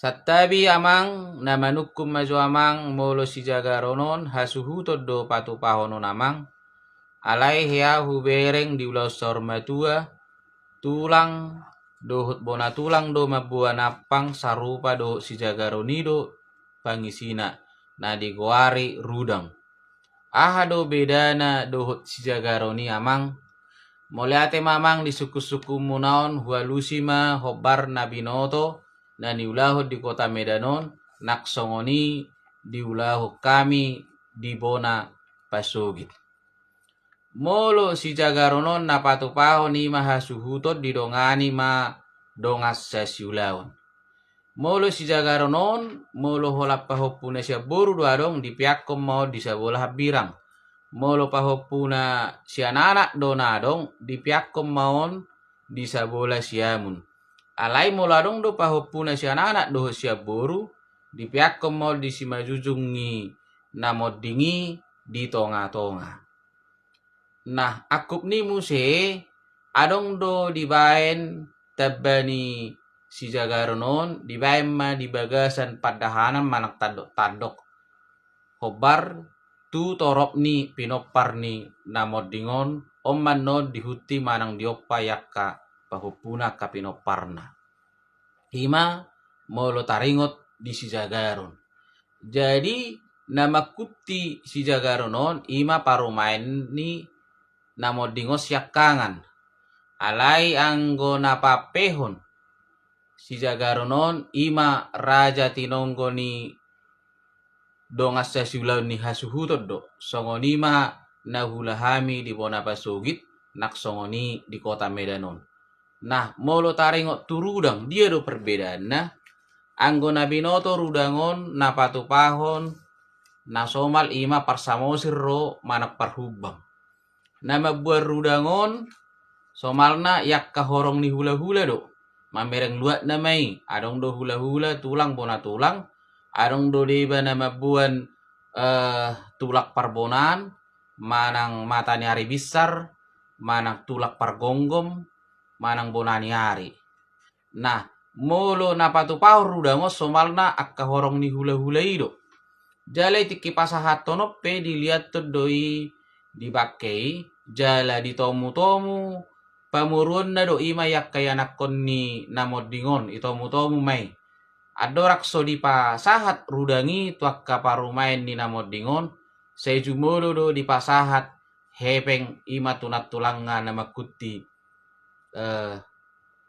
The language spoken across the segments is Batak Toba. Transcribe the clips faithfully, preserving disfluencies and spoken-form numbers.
Santabi amang, na manungkun ma jo amang, molo sijagaron on hasuhuton do patupahonon amang. Alai hea hubereng diulahon saur matua, tulang dohot bona tulang do mamboan ampang sarupa dohot sijagaron i do pangisina, na digoari rudang. Aha do bedana dohot sijagaron i amang? Mauliate ma amang di sungkunsungkunmuna on, hualusi ma hombar na binoto na niulahon di kota Medan on, nang songon i diulahon hami di bona pasogit. Molo sijagaron on na patupahon i ma hasuhuton didongani ma dongan sasiulaon. Molo sijagaron on, molo holan pahompu na sian boru do adong, dipeakkon ma on di sabola hambirang. Molo pahompu na sian anak do na adong, dipeakkon ma on di sabola siamun. Alai molo adong do pahompu na sian anak dohot sian boru, dipeakkon ma on di simanjujung ni na monding i di tongatonga. Nah, angkup ni muse, adong do dibaen tamba ni sijagaron on, dibaen ma di bagasan pandahanan manang tandok-tandok. Hombar tu torop ni pinompar ni na monding on, on ma annon dihunti manang diompa i angka pahompuna angka pinomparna. I ma molo taringot di sijagaron. Jadi, na manghunti sijagaron on, i ma parumaen ni na monding on siangkangan. Alai anggo na pampehon sijagaron on, i ma raja tinonggo ni dongan sasiulaon ni hasuhuton do. Songon i ma na huula hami di bona pasogit, nang songon i di kota Medan on. Nah, molo taringot tu rudang, dia do perbedaanna? Anggo na binoto rudang on na patupahon na somal, i ma parsamosir ro manang parhumbang. Na mamboan rudang on, somalna i angka horong ni hulahula do. Mamereng luatna ma i, adong do hulahula, tulang, bona tulang, adong do deba na mamboan, eh, tulak parbonaan, manang mata ni ari binsar, manang tulak pargomgom, manang bona ni ari. Nah, molo na patupahon rudang on, somalna angka horong ni hulahula i do. Jala i tingki pasahathon on pe diliathon do i di bangke i, jala ditomutomu pamoruonna do, i ma i angka ianakhon ni na monding on, ditomutomu ma i. Andorang so dipasahat rudang i tu angka parumaen ni na monding on, sai jumolo do dipasahat hepeng, i ma tu nantulangna na manghunti, eh,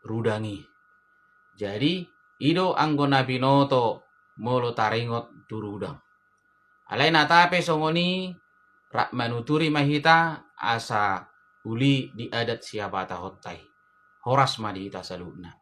rudang i. Jadi, i do anggo na binoto molo taringot tu rudang. Alai nata pe songon i, rap manuturi ma hita asa uli di adat sihabatahonta i. Horas ma di hita saluhutna.